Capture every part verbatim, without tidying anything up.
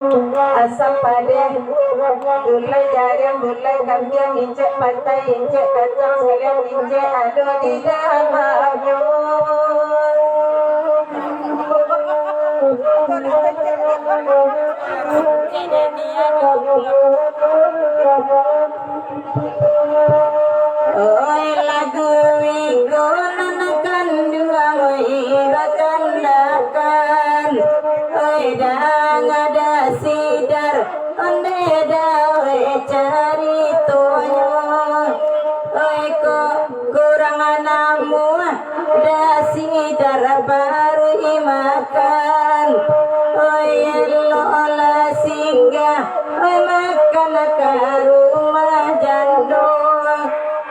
Asam padeh, gulai jariang, gulai kambiang, incek patai, incek kacang, saliang incek ado di dalamnyo. Oi, lagu iko nan kanduang, oi, bakandakan. Oi, dang ada sidar, onde dawek caritonyo. Oi, kok kurang namuah, dasi daraparuih makan. Oi, eloklah singgah, oi, makan ka rumah jando.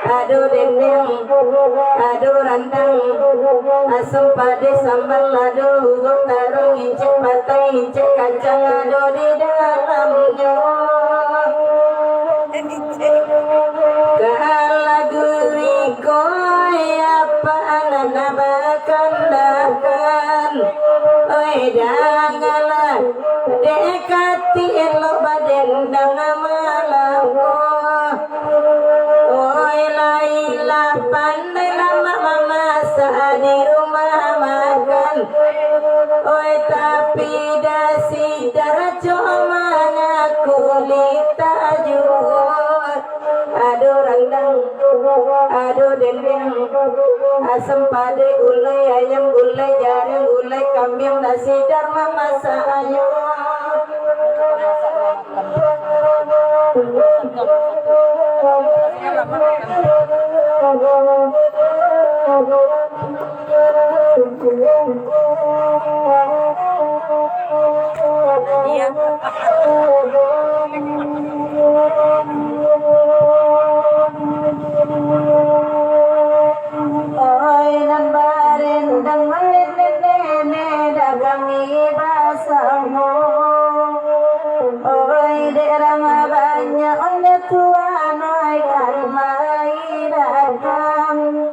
Ado dendeng, ado randang, asam padeh sambal, ado uwok tarong, incek patai, incek kacang, ado di dalamnyo. Ka lagu iko, apa nan bakandakan? Oi, dangalah, dek kati elok badendang malam ko. Oi, lai lah pandai lamak mamasak di rumah makan. Oi, tapi dasi darajo mangaku lita juo. Ado randang, ado dendeng, asam padeh, gulai ayam, gulai jariang, gulai kambiang, nasi dan mamasaknyo. Oi, nan barendang, oi, nene, nene, dagang iba samo. Oi, dek rang banyak, oi, tuan, oi, kan mai dagang.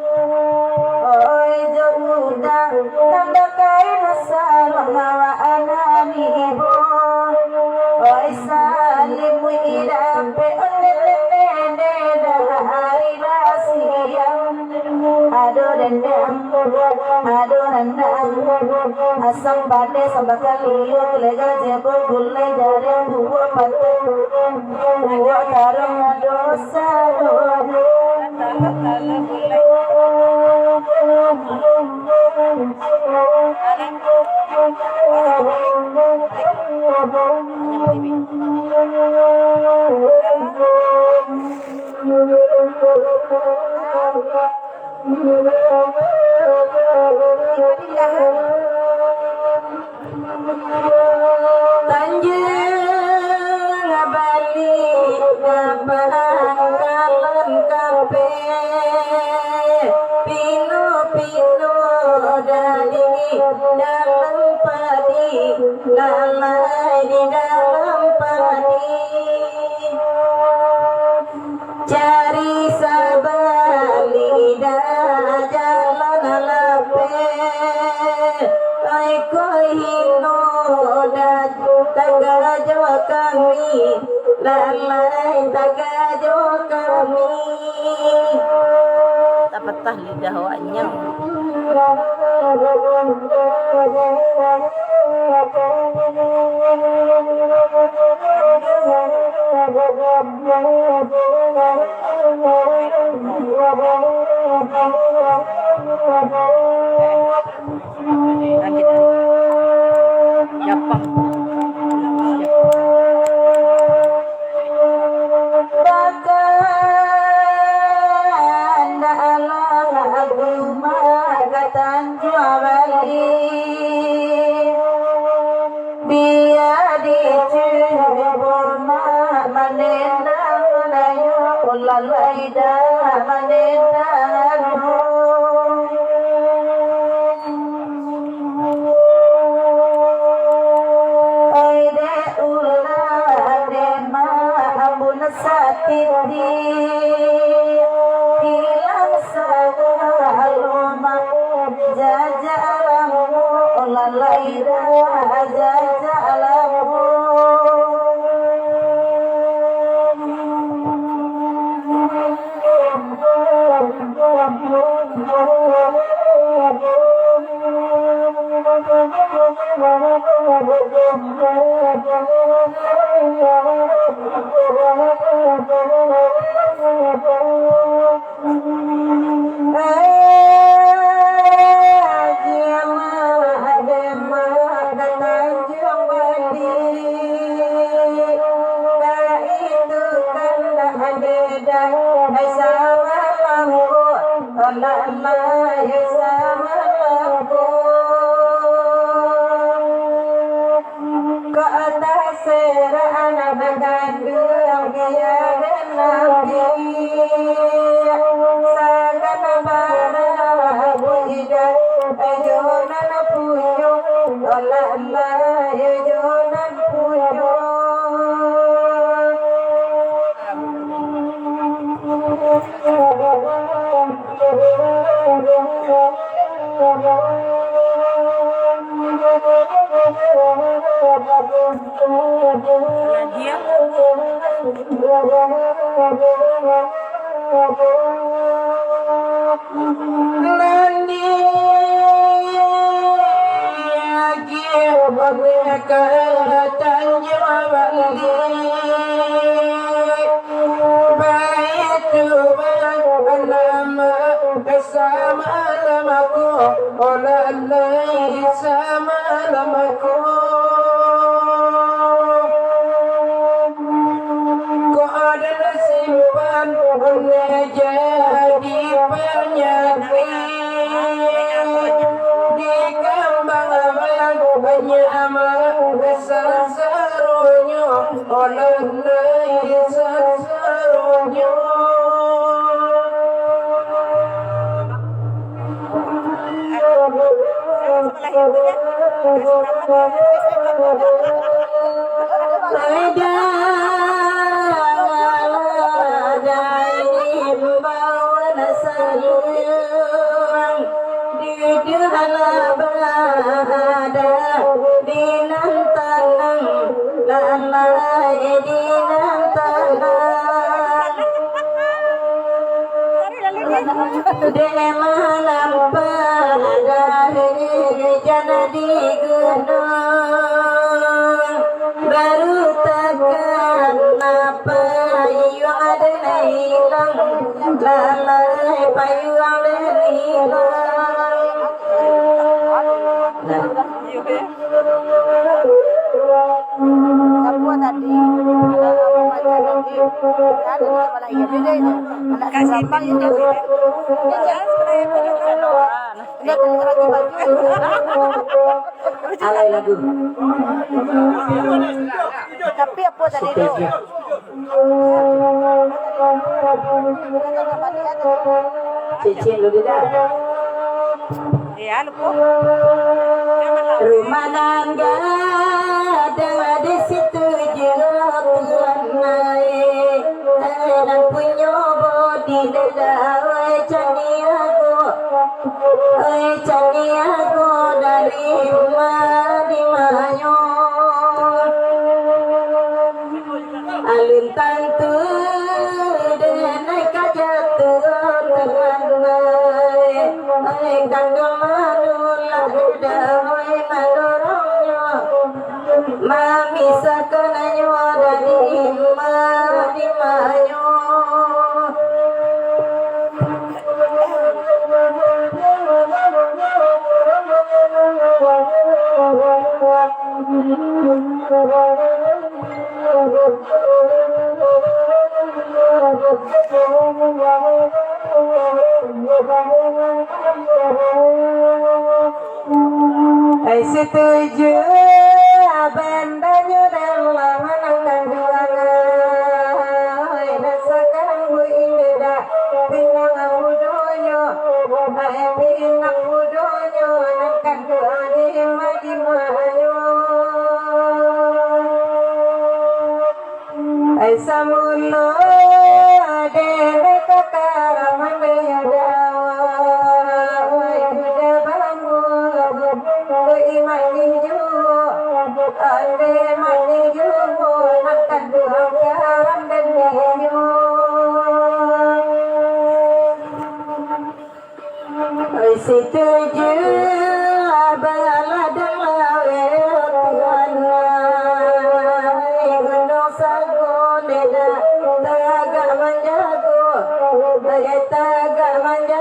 Oi, jo udah, nan bakain sarong awak anak ibu. Oi, salimui dapek, oi, nene, nene, dari basiang. Ado dendeng, ado randang, asam padeh, sambal kalio, gulai jebo, gulai jariang, buah patai, buah tarong, ado sado. Tanjuang Bali, Pangkalan Kapeh, pino-pino daging dalam padi, lalai di dalam padi. Cari sabali dah jalan lapeh. Ai koi hino dah tagajo kami, lalai tagajo kami. Tapatah lidah awaknyo. Bakandak alah aguma ka Tanjuang Bali. Bia dicubo nak manendang Malayu, ulah lai dah manendang. Ai dek ulah dek mak, ambun satiti, hilang sagalo mak, jajak lamo, ulah lai dah jajak lamo. Anak kanduang biaran Nabi, sagan barabu idak, ajo nan punyo, olah lah ajo nan punyo. Lagi ya. Nani lagi berkatan jawab. Baitu bang nama samalam aku, olah lai samalam aku. Kok ada simpan, olah jadi panyakik. Dikambang banyak amal sasaronyo, olah lai sasaronyo. Ada, ada imbauan saluang. Duduaklah bada di nan tanang, lalai di nan tanang. Dek manampak dari jana di gunung, baru takan napa iyo ada nailang. Lalai payuang dari hilang. Nah. Siapa tadi? Anak apa macam tadi? Kan dia malah iya beda je. Anak siapa itu? Dia tadi lagi baju. Alai lagu. Tapi apa tadi tu? Cicing dulu dah. Iya, lupa. Rumah nan gadang di situ juo tuan ai. Nan punyo bodi dalam caniago. Oi, caniago dari ma, di manyo? Alun tantu den ka jatuah tangan, oi, kandang manulah damai mandorongnyo. Mamisahkan nyo dari ma, di manyo? Ai, setuju bandanyo dalam nan kanduang, ai, rasakan bu indak pinang mudonyo, ai, pinang mudonyo nan kanduang di ma, di manyo. Ai, samulo dek kakak mandai Yuda, Yuda bangun, dek manih juo, dek manih juo, nak kaduang garam dan minyo. Setuju baladang laweh Tuhan, gunung sago neda tagak manjago, tagak manjago.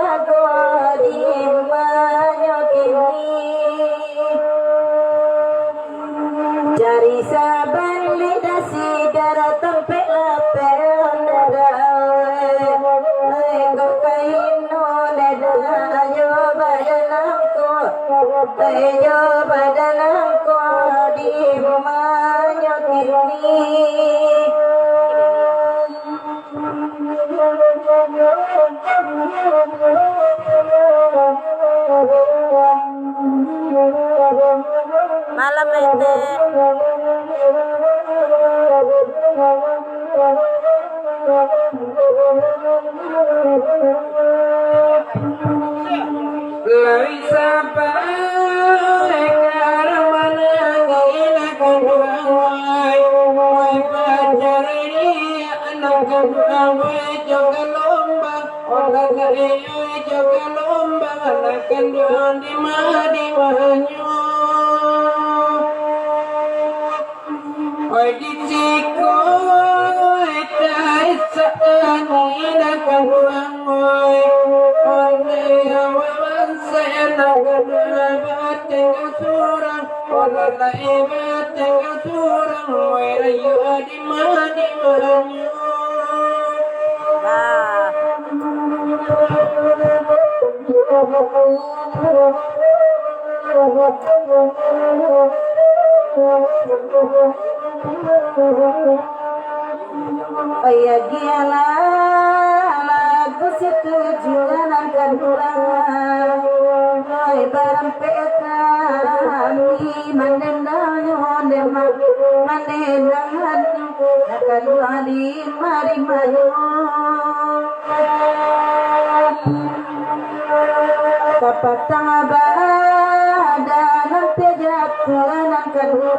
Malam, Ete. Lai sabar, karamana ilah kaduang wai, wai pacar ini anak kaduang wai, jo galombang, orang dari wai, jo galombang, anak kaduang di ma-, di manyo. Oi di siko, oi tai saani, dah kaduang, oi. Ondeh awak bansaik, dah kaduang batengah surang. Ondeh lai batengah surang, oi, rayo di ma-, di manyo. Nah. Oi, agiahlah lagu situ juo nan kaduo. Oi, barampek kami mandendangannyo, mandendangannyo, nan kaduo di ma-, di manyo. Kapatang badan nan tajatuah nan kaduo.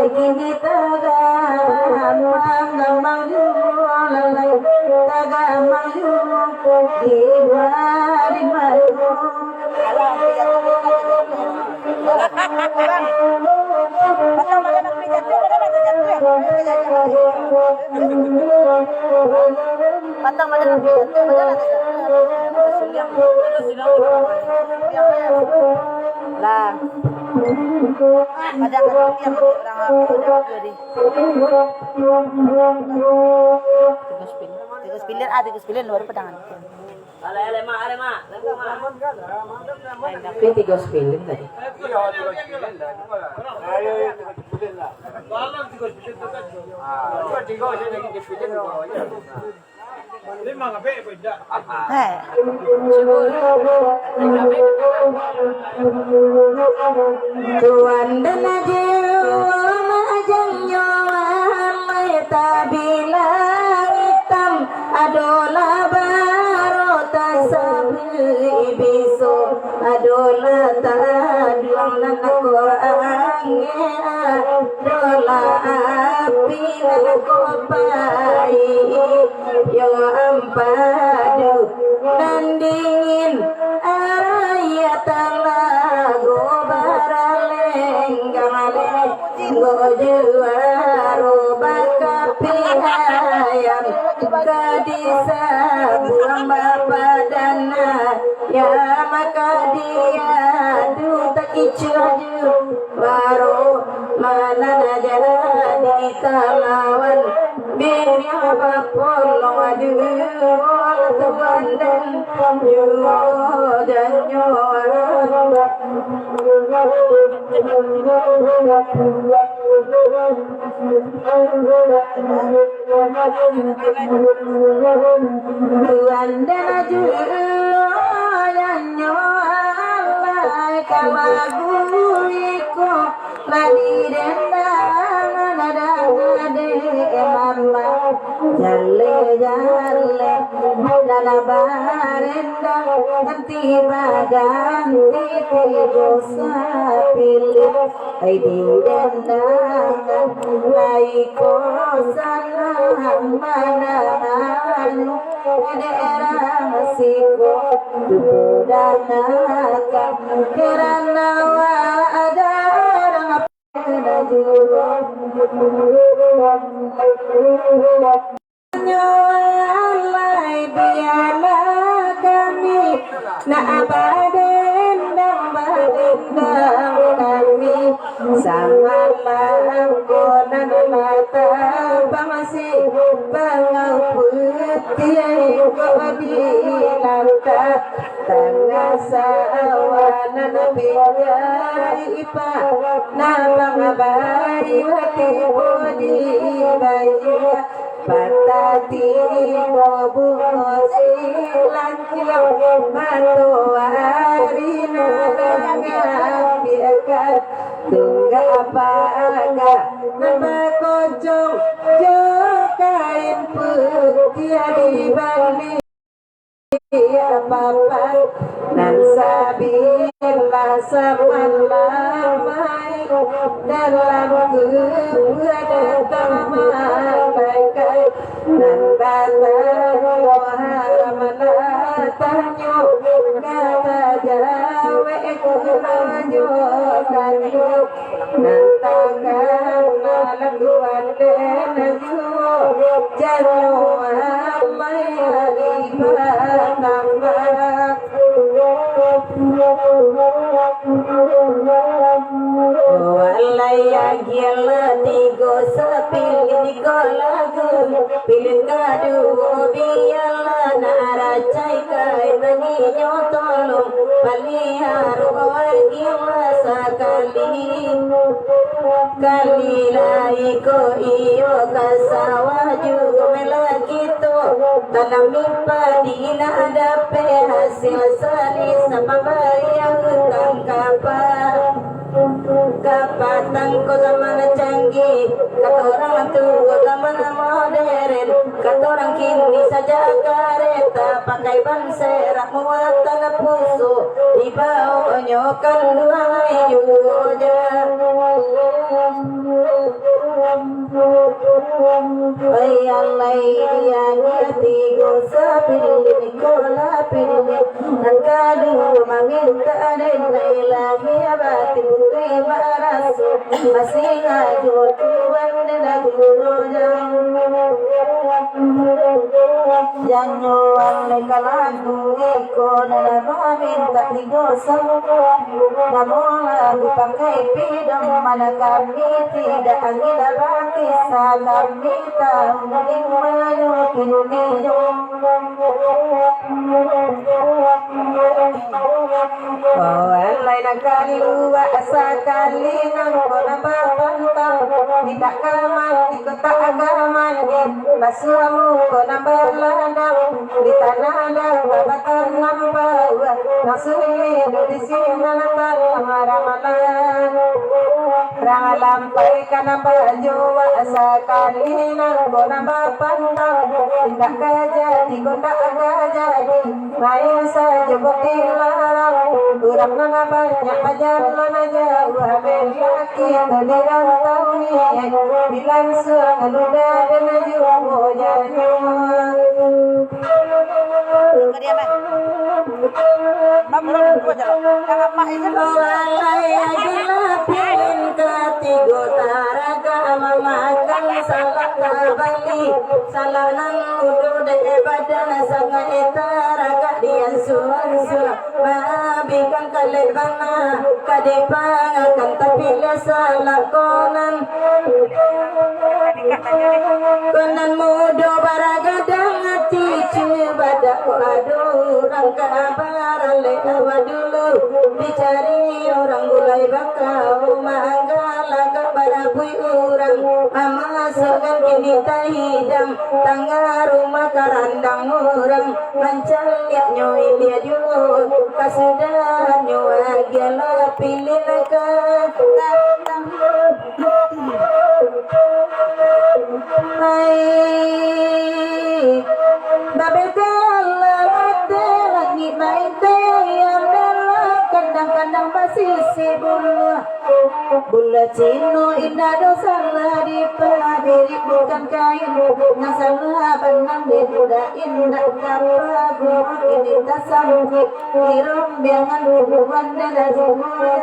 Kini tagamang-gamang juo lalai, tagamang juo di ma-, di manyo. Patang badan api jatuh, badan api jatuh. Lah. Padang api yang orang api jatuh tadi. Tigo spin. Tigo spin, ah, tigo spin, baru padangan. Tapi tigo spilin tadi. Heh. Tuan dan aja, majang nyawa, mai tabilang itam. Adolah baro tasabuik biso, adolah taduang nan ko angin, adolah api nan ko paik, yo ampadu nan dingin, araya talago baralenggang leh. Tinggo juaro bakapihayan, ka disabuang bapadan, ya maka diadu takicuah juaro, manan jadi talawan. Biniah bapolong juo, tuan dan juo janyo. Tuan dan juo janyo, alai ka lagu iko. Lah didendang, nadang dek mama. Jaleh-jaleh, nan barendang, ganti baganti tigo sapilih. Ai didendang, ai ko sanang manang, daerah siko, tu dangakan, kerana wadah. Nyo alai bialah kami nak badendang, badendang kami. Sangatlah angko nan mata pangasi pangapun. Tiai ko di lantah tangah sawah nan pinjai ipa, nan mangabari wati bodi baia, patah tibo bungo silanciang, matoari nan diambiakan. Tunggak paga nan bakocong jo kain putiah di balik papan, nan sabilah samalam mai dalam kubua datang malaikat. Nan batanggo haram lataknyo, ka tajawek karajo kanduang. Nan takana lakuan den juo, janyo amai hari batambah. Walai agialah tigo sapilih ko lagu, pilih kaduo bialah nak racai kain nanginyo tolong paliharo agialah sakali. Kali lai ko iyo ka sawah juo melah kito, tanami padi nak dapek hasil sali, sabab bayar utang kapa. Kapatang ko zaman canggih, kato urang tuo zaman moderen, kato urang kini sajak kareta pakai ban serak muatan puso, dibaonyo kanduang juo ja. Oi alai, diani tigo sapilih, ko lapilih. Nan kaduo mamintak den, lai lahia batin putuih baraso, masih ajo tuan den lagu rojang. Janyo alai ka lagu iko, nan mamintak tigo sa. Namo lagu pakai pidong, mana kami tidak angin bakisa, kami tahu di mana kini. Oh, alai nan kalua sakali nan ko nan bapantang, indak ka mandi ko tak ka mandi, basuah muko nan baladang, di tanah nan batanam buah, nan sulido di sinan tanah ramalan. Rang lampai ka nan bajuak, sakali nan ko nan bapantang, indak ka jadi ko ndak ka jadi, main sajo ko dilarang. Urang nan banyak bajalan jauah, ameh laki tu di rantau ni, bilang suang duda dan juo janyo. Bang, urang tu aja lah. Jangan mak itu. Walai agilah pilin katigo, taragak mamakan, salah tabali, salah nan mudo dek badan, sangaik taragak diansuang-suang, maabikan kalek bana, ka dipangakan tapi lah salah konan. Konan mudo baragadang ati, cuba dak ko ado urang ka baralek awak dulu, dicari urang gulai bakau, maanggalagak barabui urang, amasukkan kini tahidang, tangah rumah karandang urang, mancaliaknyo ilia juo, kasudahnyo agialah pilin ka. Hai, babeda lah mata langik main tayang dalam kandang-kandang basisi bulu. Bulu Cino indak do salah dipabiri, bukan kain nan salah banang dibudak indak kapaguru, ini tasangkik. Irung biangan bubuhan dan aji muda.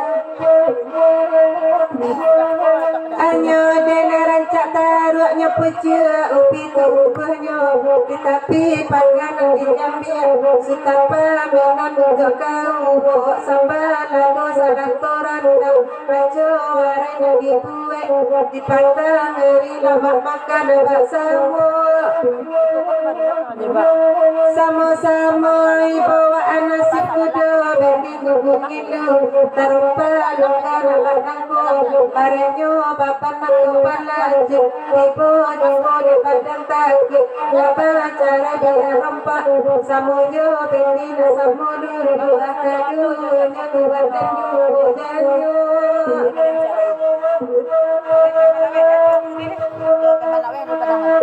Anyo den rancak taruaknyo pucuak upi tu ubahnyo, di tapi panganan di jambiang, sutan pamenan jo kauhok sambal lalu sadang torandang, rajo warai nan dibuek. Di patang ari lah bamakan basamo. Samo-samo bawaan nasi kudo, bebin bubuk ngilu, tarumpah longgar lah nangko, baranyo bapanah kapalo, tibo-tibo di padang takuik, lah bacara di arompak, samo jo bini lah samo dulu, akadunyo tu badan dulu janyo.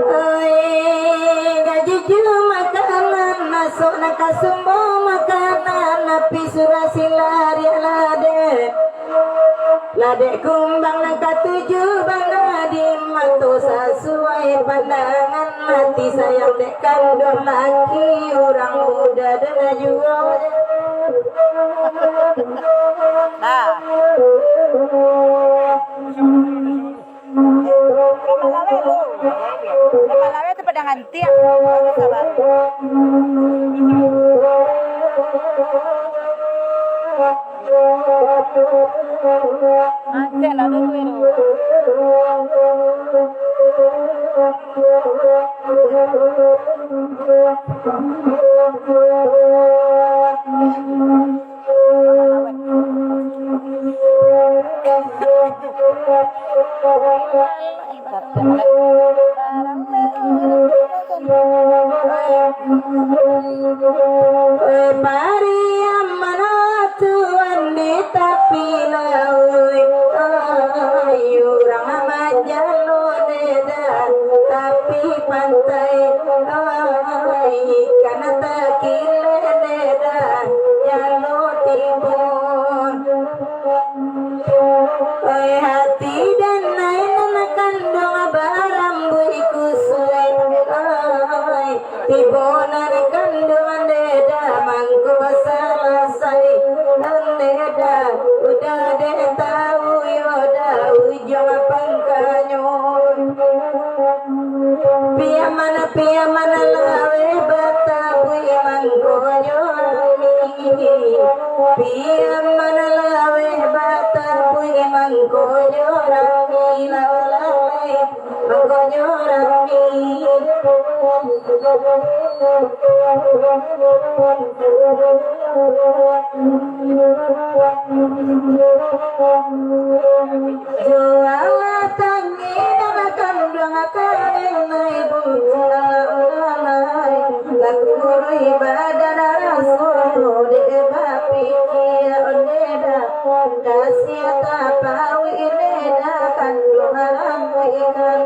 Oi, gaji jua makanan, masuk nak ka sumbo makanan, tapi surah sila riak ladek. Ladek kumbang nan katuju bana di mato, sasuai pandangan mati, sayang dek kanduang laki, urang mudo den juo. Nah. Kepala we tu, kepala we tu padang antiang. Sabar. Antiang lah tu, tu. Pariaman Tuan di tapi lauik, ai, urang manjalo deda tapi pantai, ai, ikan takilek deda jalo timun. Oi, hati den ai nan kanduang barambuik kusuik, oi, tibo nan kanduang deda mangko salasai, nan deda uda den tau yo da ujuang pangkanyo. Piaman, piaman laweh batabuik mangkonyo rami. Piaman laweh batabuik mangkonyo rami, laweh mangkonyo rami. Jualah tangi nan kanduang tanang nai buta ulai. Laku murui badan raso dek bapikia deda. Kasiah tapauik deda kanduang rambuikan.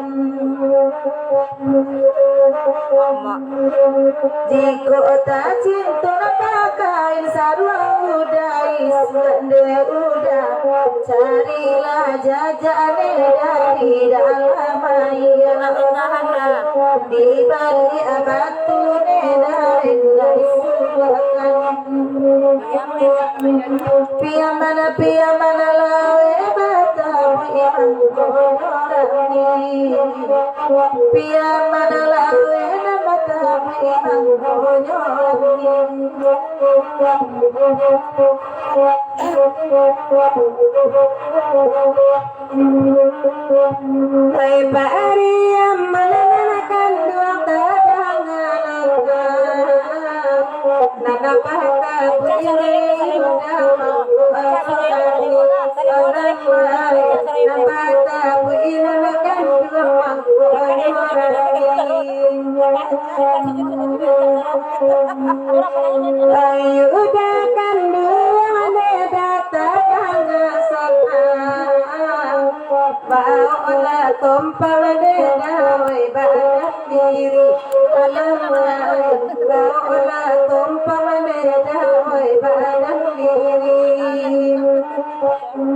Jikok tacinto nan pakain saruang uda isuak nde uda, carilah jajak nde dari dalam aia. Di baliak batu nde dari subakan. Piaman, piaman laweh batabuik mangkonyo rami. Piaman laweh nan batabuik mangkonyo rami. Hai pariaman nan kanduang tadanga langgang, nan batabuik uda mangko asorani, urang lain nan batabuik nan kanduang mangko asorani. Ayu uda kanduang deda tadanga sanang. Baolah tompang deda wai badan diri. Alamak, baolah tompang deda wai badan diri.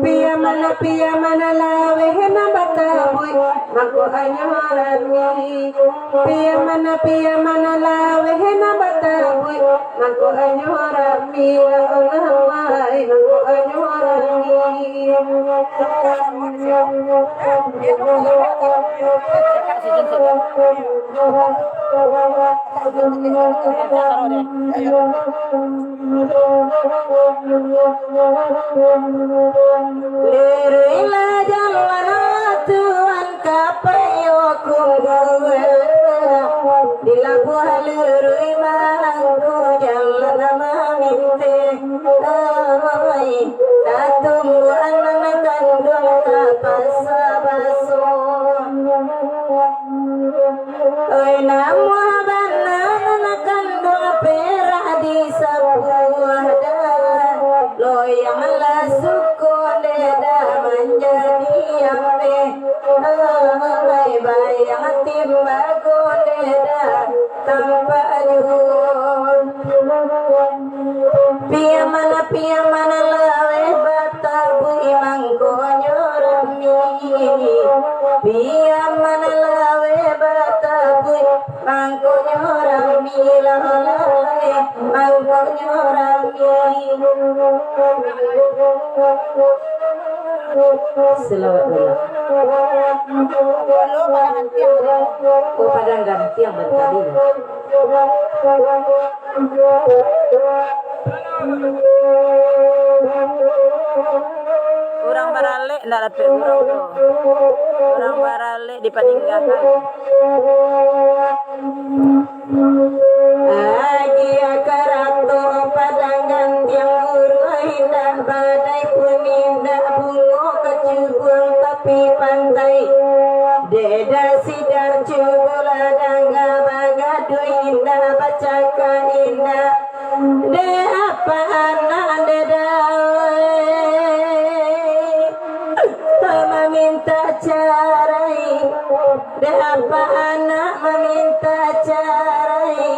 Piaman, piaman laweh nan batabuik mangko anyo rami. Piaman, piaman laweh nan batabuik mangko anyo rami, lah olah lai mangko anyo rami. Liruilah jalan Payo kumbua di labuah luruih mangko jalan maminteh. Ai, tatumbuahan nan kanduang ka pasa baso. Oi, namuah bana nan kanduang perak di sabuah dah. Loyang lah suko dek dah manjadi ameh. Amai bayang timbago dek dah tampak juo. Piaman-piaman laweh batabuik mangkonyo rami. Piaman laweh batabuik mangkonyo rami, laweh mangkonyo rami. Salawat dulu. Oh, padang gantiang dari tadi. Urang baralek ndak dapek urang tu. Urang baralek dipaninggakan. Agiah karato padang gantiang, buruah indak badai pun indak, bungo kacubuang tapi pantai. Dek dah sidar cubo lah danga, bagaduah indak, bacakak indak. Dek apak anak dek dah, maminta carai. Dek apak anak maminta carai.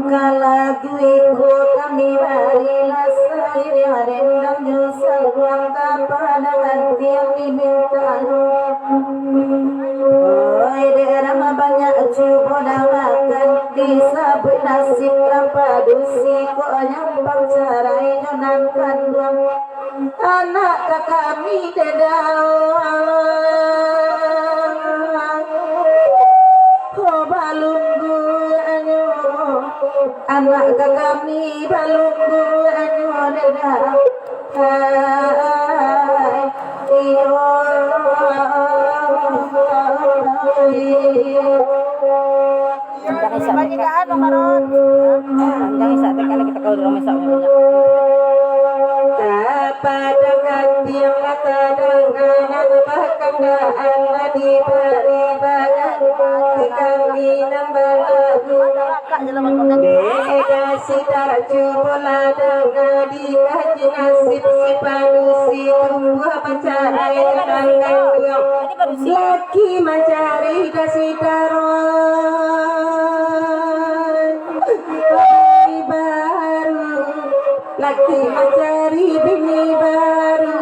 Kalagu iko kami barilah sariah, dendam jo sabuang kapa, dangan tiang diminta. Oi, dek rama banyak cubo dawakan, disabuik nasib nan padusi, kok nyampang carai jo nan kanduang. Anak ka kami dek dah, ho balungguanyo. Anak ka kami balungguanyo dek dah. Hai, iyo. Panjagaan, Bang Maron. Panjang Isak, tak kala kita kau di rumah Isak, banyak. Tapadang hati yang mata dengan bahkan dah anak diberi banyak. Kami nambah lagu. Beda si taraju bola dengan dikaji nasib si padusi tumbuah pancak air tangan dua. Laki mancari dasi taruh bini baru, laki mancari bini baru.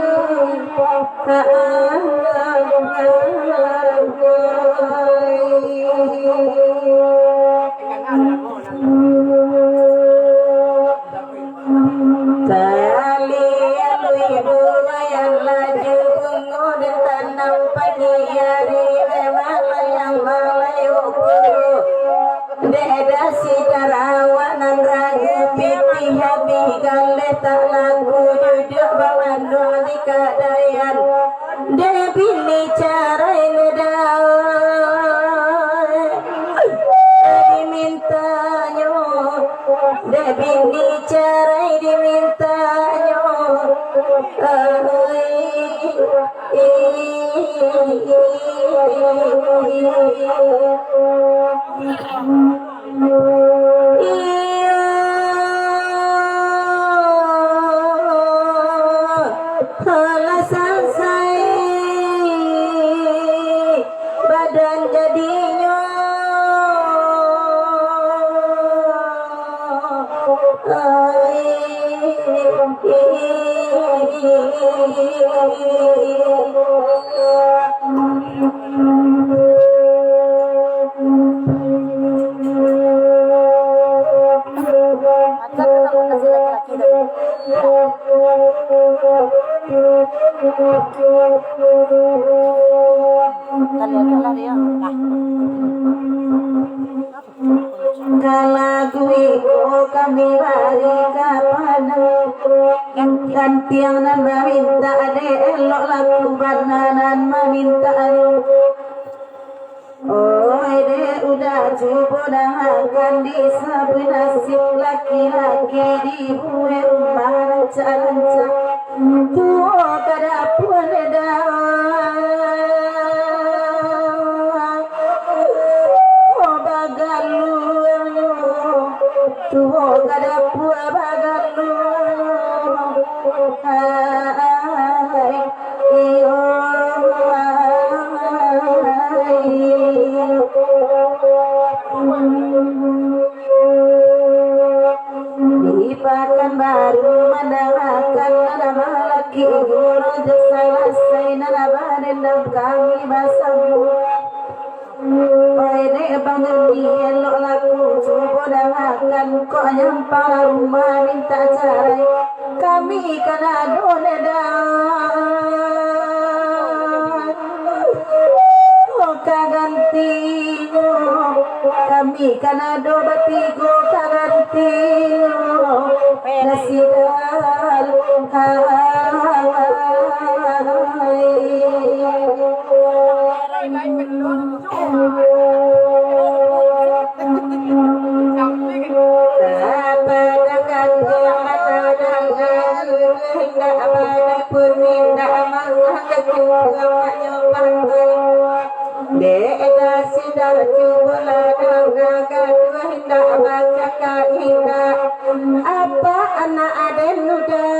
Tali alui buayan laju bungo, ditanam pagi ari, malayang malayok bungo. Dek dasi tarawak nan ragu, pitih habih galeh tak laku, duduak bamanduang di kadaian. Dek bini carai ledau dimintanyo, dek bini carai dimintanyo. Dibari kapado gantiang nan mamintak, dek elok laku bana nan mamintak. Oi, dek uda, cubo dangakan, di sabuah nasib laki-laki dibuek rumah rancak-rancak. Tuo ka dapua, dek da. Tuo bagaluang, tuo ka dapua bagaluang. Hai, iyo, hai. Di Pakanbaru mandangakan nan malaki guru jo salasai nan badendam kami basamo. Oi, dek bangani elok laku, cubo dangakan kok nyampang rumah mintak carai. Kami kan ado, dek da. Oh, ka gantinyo, kami kan ado batigo ka gantinyo. Nasib Dek da, sida cubo lah danga, gaduah indak, bacakak indak. Apa anak aden uda?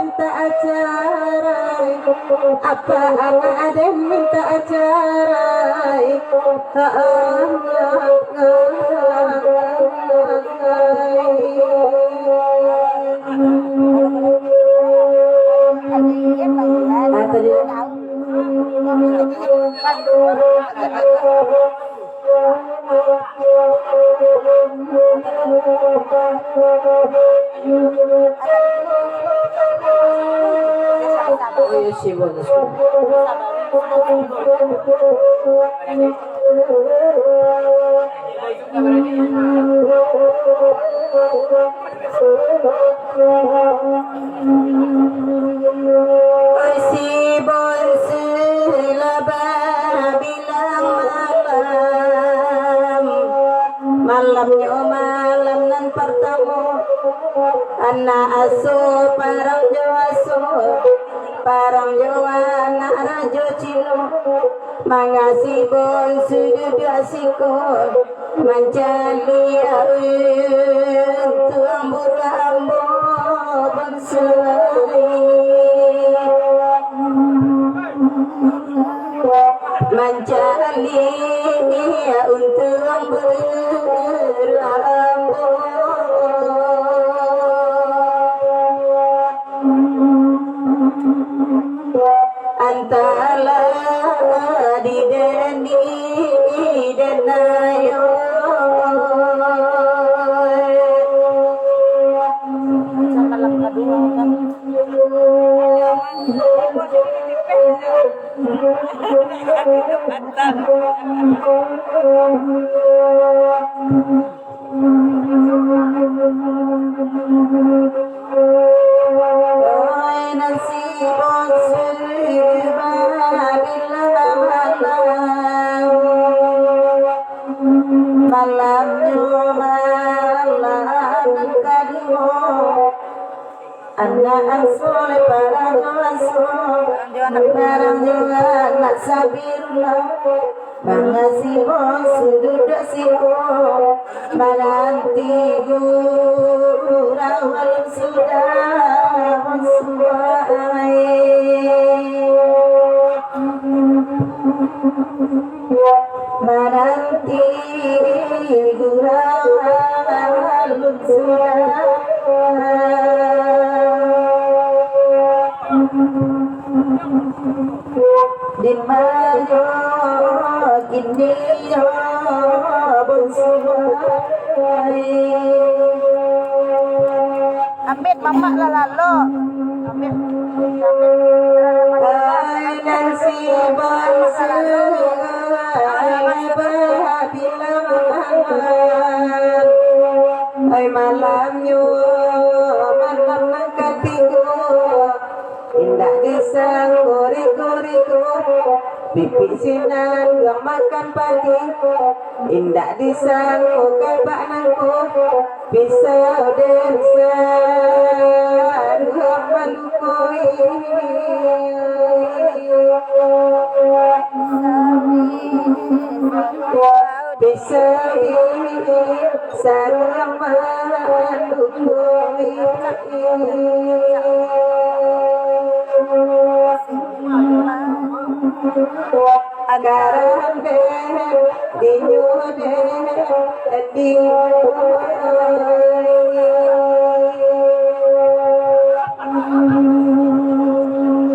Mintak carai. Apa anak aden mintak carai? Oi, si bonsu lah babilang malam. Malamnyo malam nan partamo, anak asuah parang jo asuah, parang jo anak rajo Cino. Manga si bonsu duduak siko, mancaliak untuang buruak ambo bonsu lai. Mancaliak untuang buruak ambo. Antahlah di den, di den ayo. Oi, nasib bonsu babilang malam. Malamnyo malam nan kaduo. Anak asuah, parang jo asuah, parang jo anak Sabirullah. Manga si bonsu duduak siko, mananti gurau alun sudah bonsu lai. Mananti gurau alun sudah. Di ma yo kini yo bonsu lai. Amit mamak lah lalok. Amit, amit. Ai, nan si bonsu, ai, babilang Hai malamnyo, malam nan katigo, indak disangko riko-riko, pipik sinan duang makan padi, indak disangko kabak nangko, pisau den saruang malukoi. Bisa saruang malukoi. Anggaran den, dinyo den, dinyo.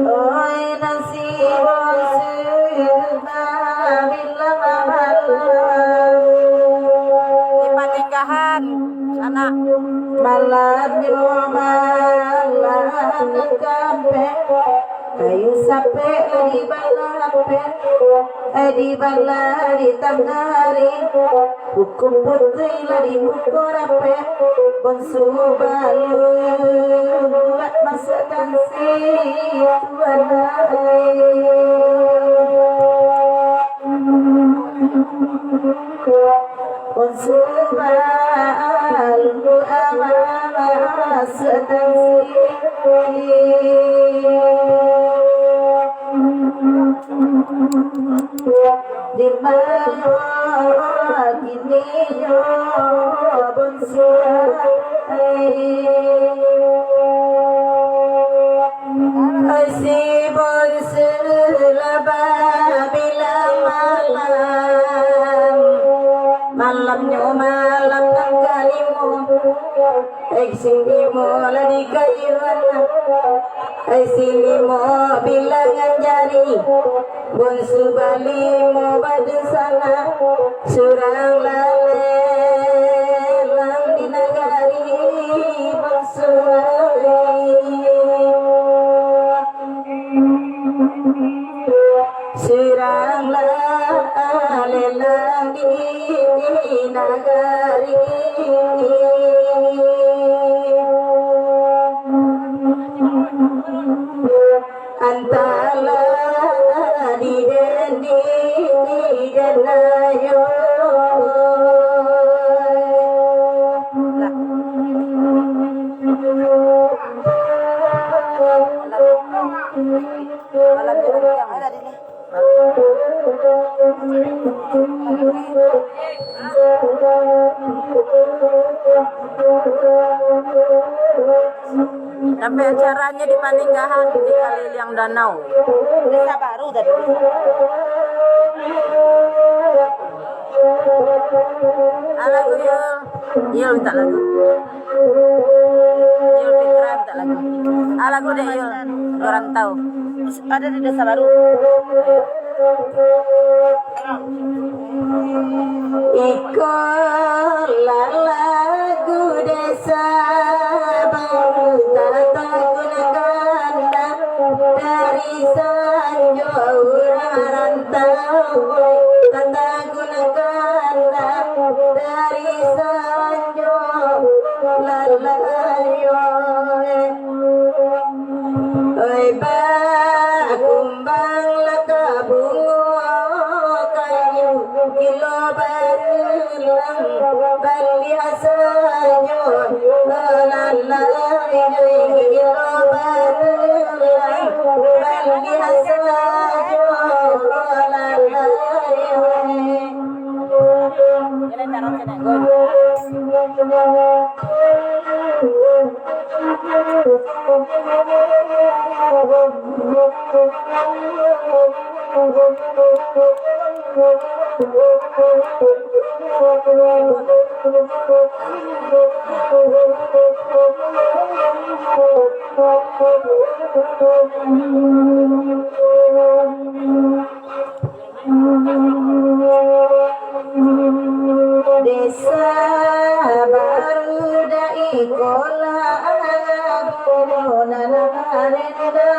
Oi, nasib bonsu, bila malam di paninggahan, sanak. Malamnyo malam nan kampek, kayu sapek lah dibalapek, eh, dibalah di tangah ari. Hukum putuih lah dibuko rapek, bonsu balun buat masuak tansi, tuan ai. Bonsu balun buat masuak tansi. Di mano kini yo bonsu ai? Ai si bonsu lah babilang malam, malamnyo malam nan kalimo. Ai sing limo lah dikayuan, ai sing limo bilangan jari, bonsu balimo badunsanak, surang lah lelang di nagari bonsu ai. Surang lah lelang di nagari. Antah lah di den, di den ayo. Sampai acaranya di Paninggahan, di Kaliliang Danau. Desa baru tadi. Alah, Guyul. Yul minta lagu. Yul Fitra minta lagu. Ah, lagu dek Yul. Rantau. Ada di Desa Baru. Iko lah lagu Desa Baru, tak tagunakan dari sanjo urang rantau, tanda gunakan dari sanjo lalayo. Oi, bakumbang lah ka bungo kayu, gilo barulang baliak sajo, lalayo, gilo barulang baliak sajo, lalayo. Desa Baru dai kola buno nan arenda,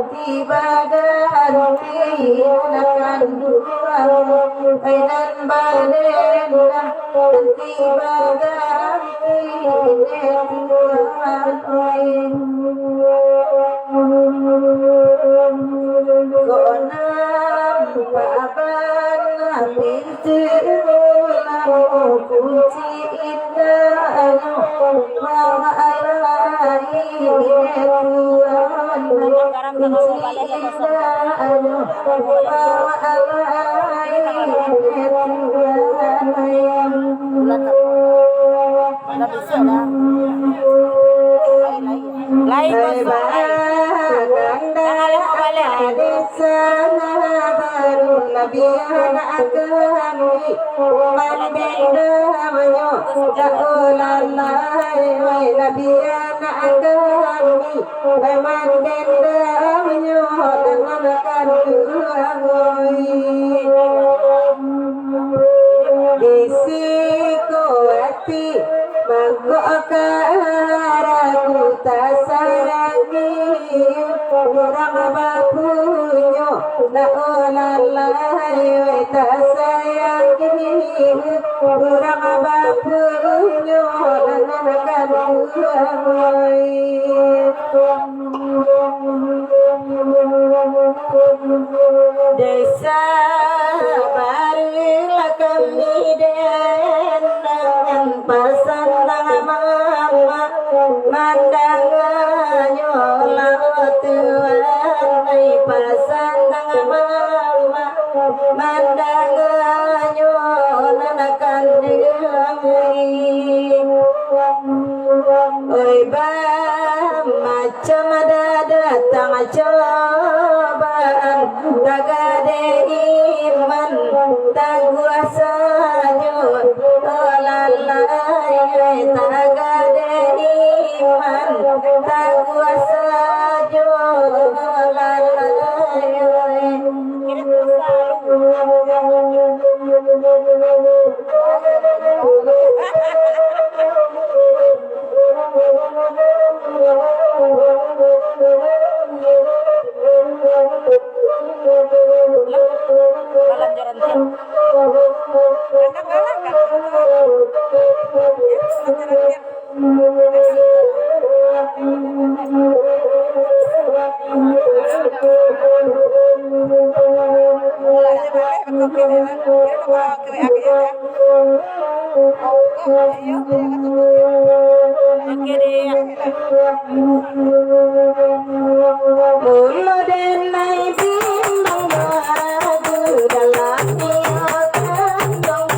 tiba ganti nan kanduang. Nan badendah nanti baganti dek Tuhan, oi. Kok nampak bana pintu, lalu kunci indahnyo, mawalai dek Tuhan, kunci indahnyo. Lain gosok, lain. Jangan lihat balik. Nabi anak kami, mandendamnyo, dak ulalai, wai Nabi anak kami. Memang dendamnyo nan kanduang, oi. Di siko ati mangko ka ragu tasayangi, urang bapunyo nak ulalai, wai tasayangi. Urang bapunyo nan kanduang, oi. Desa barulah kami den, nan pasantang mama, mandanganyo lah Tuhan, ai pasantang mama. Mandanganyo nan kanduang. Oi, bamacam datang cobaan, tagadeh iman, taguah sajo, oh lalai, tagadeh iman, taguah sajo, oh lalai. Mulo denai bimbang baragu dalam iyo kandung.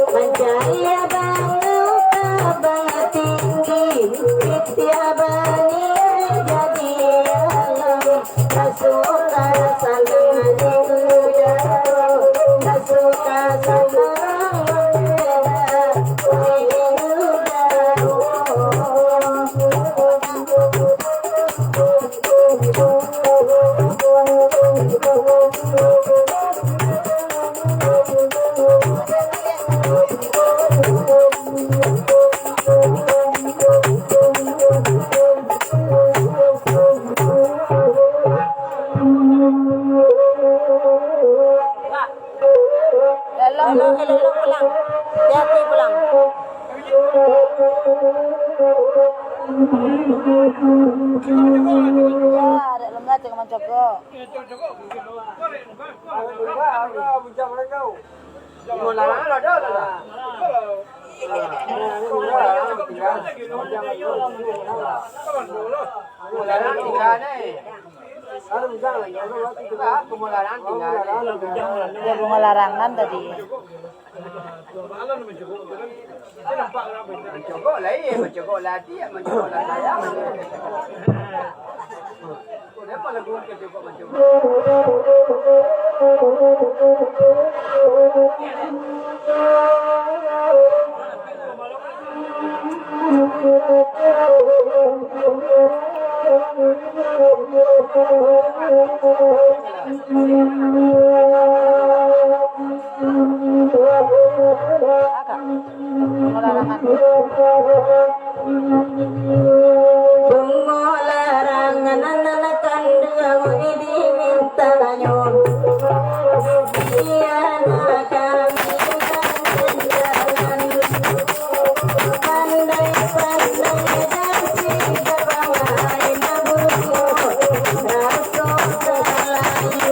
Mancari abang, abang tinggi, titiah bani jadi alam. Basuka sanang di udaro, basuka sanang mambela di udaro. Elok, elok, elok, elok pulang. Hati-hati pulang. Ya, dek lembah cek mancokok. Bungo larangan tadi. Mancogok lah, eh, mancogok lah, dia mancogok lah, saya mancogok. Kenapa lagu mancogok, mancogok? Bungo larangan nan kanduang di mintanyo. Diana kami nan kanduang. Pandai-pandai dan sida bamain bungo. Raso salalu.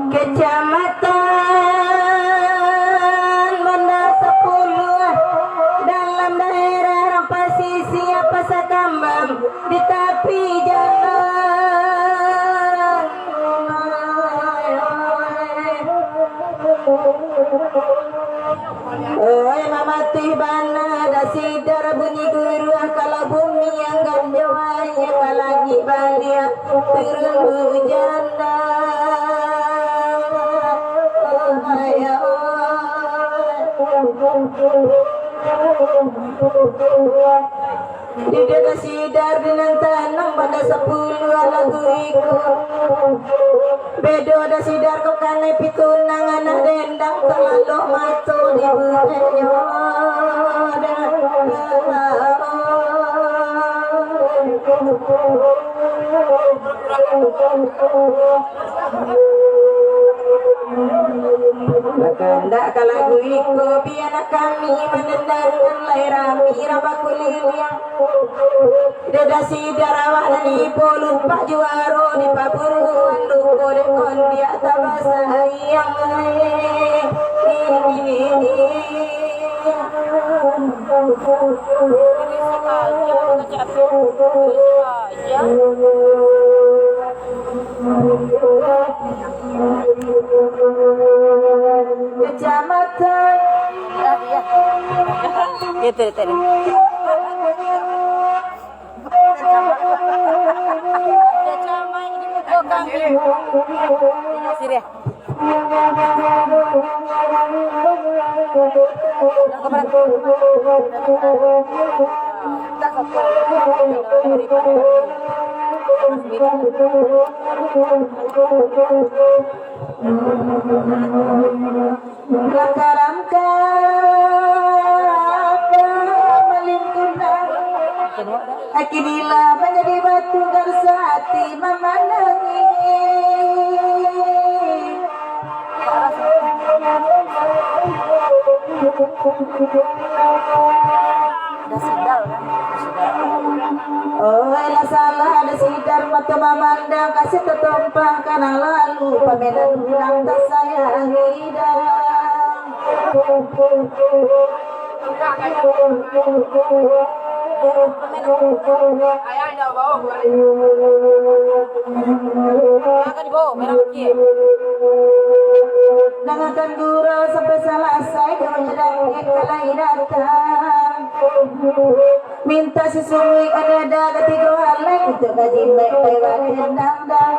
Kecamatan Banda Sapuluah, dalam daerah pasisia Pasar Kambang, di tapi jalan. Oi, mamatuih bana, dasidar bunyi guruah, kalau bumi yang ganjau, aia ka langik baliak, turun hujan dah. Oi, oi. Di daerah sidar di nan tanang Banda Sapuluah lagu iko. Bedo dasidar ko kanai pitunang anak dendang talalok mato di bubenyo. Bakandak ka lagu iko, bialah kami mandendangkan lai rami raba kuliliang. Dedasi darawak nan ipo lumpak juaro, dipabungkuan luko dek kondiak tabasayang. Kecamatan. Gitu, gitu. Sini. Lakaram ka malingkunang, kini lah manjadi batu garsa ati mamandangi. Dah sidar, kan? Dah sidar. Oi, lah salah dasidar mato mamandang, kasih tatompang ka nan lalu, pamenan urang tasayangi dah. Makan di bawah, merah kaki. Dangakan gurau sampai salasai, jangan jadi Mintak sasuai anada katigo alai, untuak ka jimat pai bakandang dah.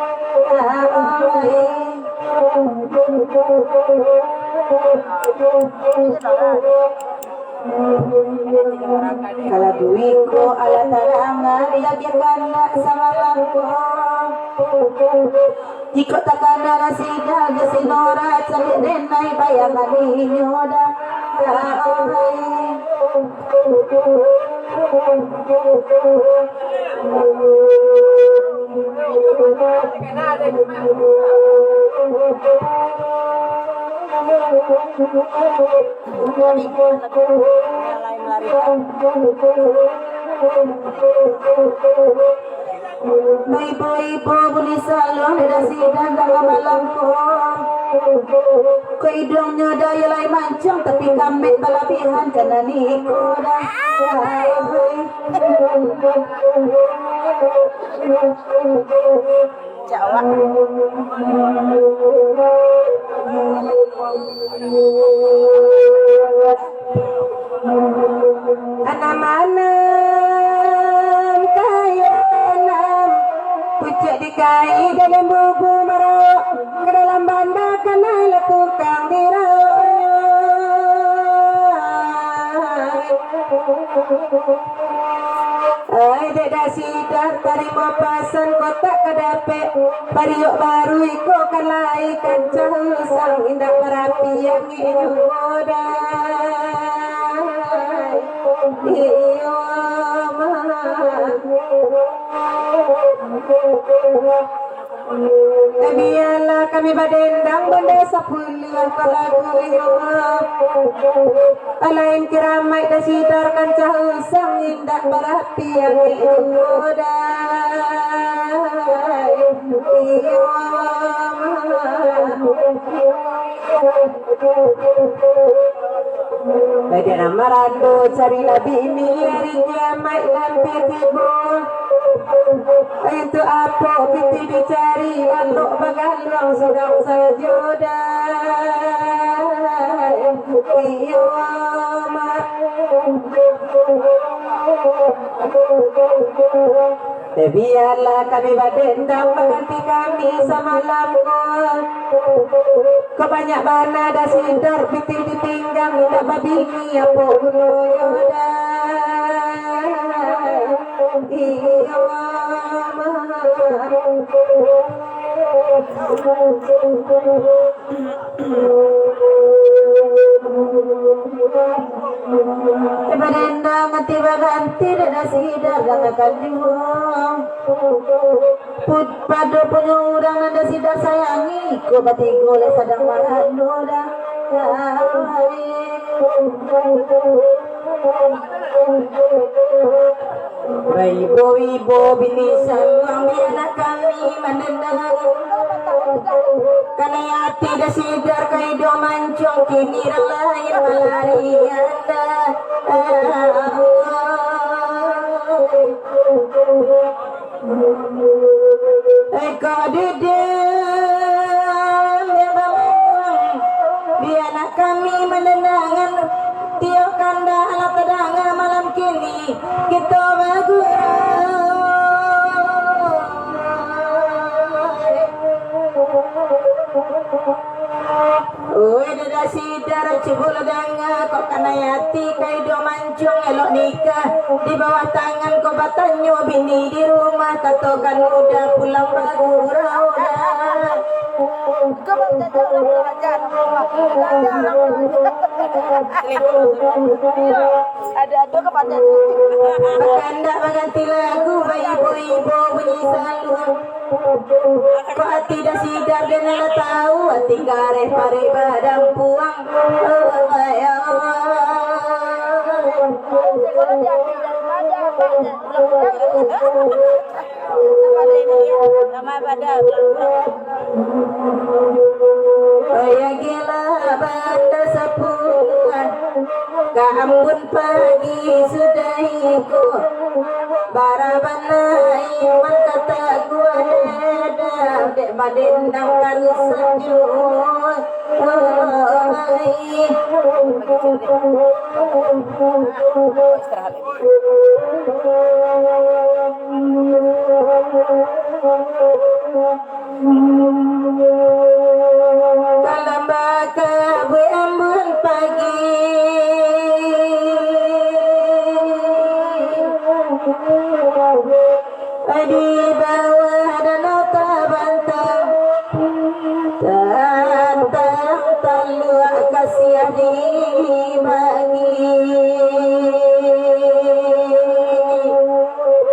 Kalau duiko alah tanangan, diagiahkan nak samalam ko. Jikok takana nasida, gasi norak caliak denai, bayangan inyo dah. Baibo-ibo bunyi saluang, dada sidan dalam malam ko. Ko iduangnyo daya lai mancang, tapi kamek balabihan kana niko dah. Cawak. Anam-anam kayanam, pucuak dikai dalam bubu marawak, ka dalam banda kanai lah tukang dirawak. Ai dek Dasidan, tarimo pasan kotak ka dapek, pariok baru iko ka lai, kancah usang indak barapian inyo dai. Iyo, mah. Eh, bialah kami badendang banda sapuluah ka lagu iyo. Alain kiramaik Dasidan, kancah usang indak barapian iyo dai. Iyo, mah. Badan marando carilah bini, ari kiamaik lampia tibo. Untuak apo pitih dicari, atok bagaluang surang sajo dai. Iyo, mah. Eh, bialah kami badendang, baganti kami samalam ko. Ko banyak bana Dasidan, pitih di pinggang, indak babini, apo gunonyo dai? Iyo, mah. Badendang ati baganti, dada sidan danga kanjuang. Put-, pado punyo urang nan Dasidan sayangi, iko batigo lah sadang marano dah. Baibo-ibo bini saluang, bialah kami mandendang. Kanai ati Dasidan, ka iduang mancung, kini lah lain malarian dah. Eko didin yang bamuang, bialah kami manandangan, tiok kandak lah tadanga malam kini, kito bagurau. Oi, dada sidan, cubolah danga, kok kanai ati ka iduang mancung, elok nikah di bawah tangan, kok batanyo bini di rumah, katokan udah pulang bagurau dah. Ada-ada kepada. Bakandak baganti lagu, baibo-ibo bunyi saluang. Kok ati Dasidan den lah tau, ati kareh parek badampuang. Oh, ya Allah. Nama pada. Ayah gila banda sapuan. Ka ambun pagi sudah iko, bara bana iman katakuan, dek badendang ka rusak juo. Kalambaka buek ambun pagi, di bawah danau tabantang, tantang taluak kasiah di bagi.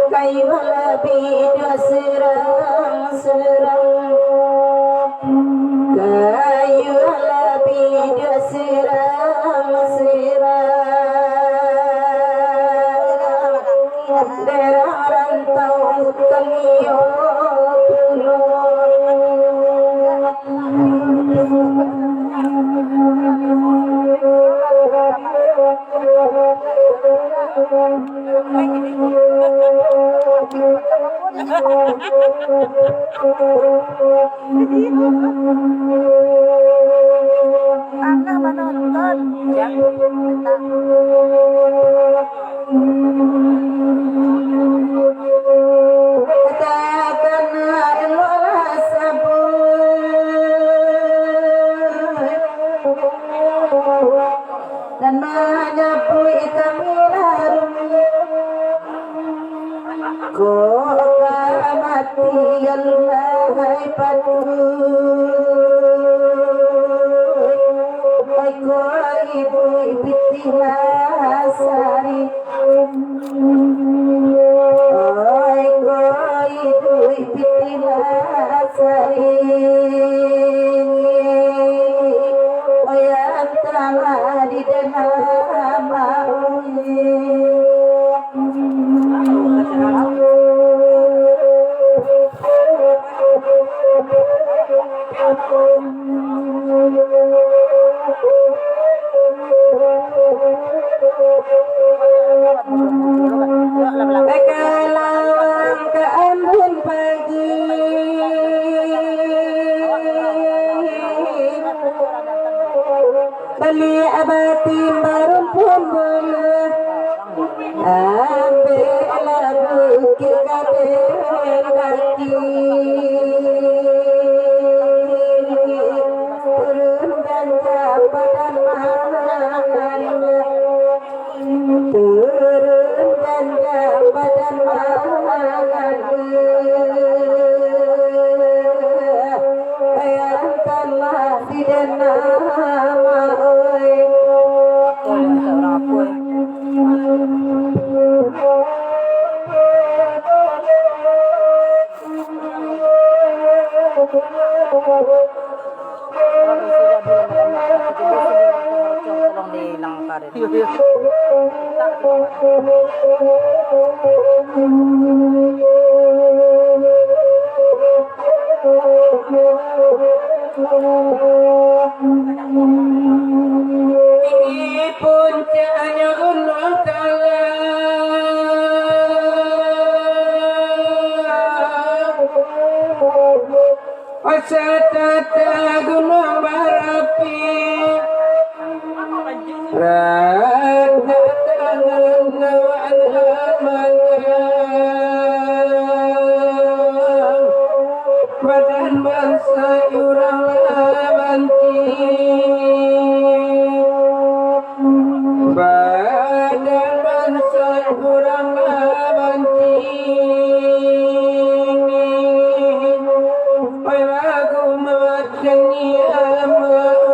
Kayu labiah surang-surang, kayu labiah surang-surang. Daerah rantau kami, oh, pulo. Pernah menonton. Katakan eloklah sabuik dan manyabuik kami lah rumik. Kok ka mati alun lai patuik, ai ko iduik pitih lasari. Ai ko iduik pitih lasari. Ai antah lah di dalam. Bakalawang ka ambun pagi, baliak batin barumpun buluah. Ambeklah bukik ka den kaki, turun dan jambadan mangan. Turun dan jambadan mangan. Antahlah di den nama, oi. Tinggi puncaknyo Gunung Talang, asa tata Gunung Barapi. Rata tangan lawan amangan, badan bansa urang lah banci. Badan bansa urang lah banci. Oi lagu macam ni, amai.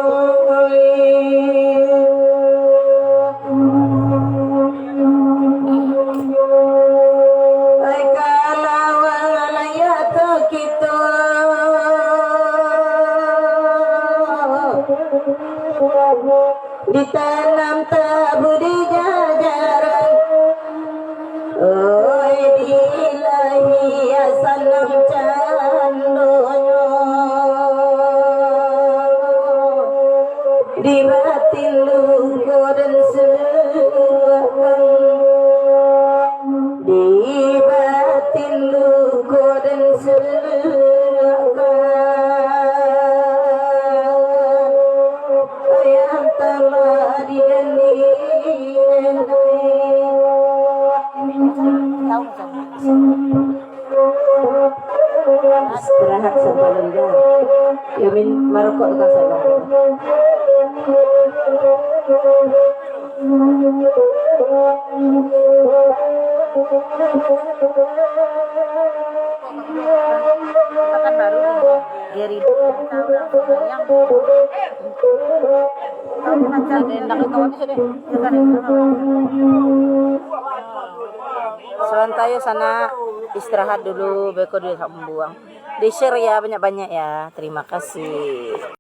Min marokok tukang sabang. Geri. Sementara sana istirahat dulu, beko dulu sambuang. Di-share ya banyak-banyak ya. Terima kasih.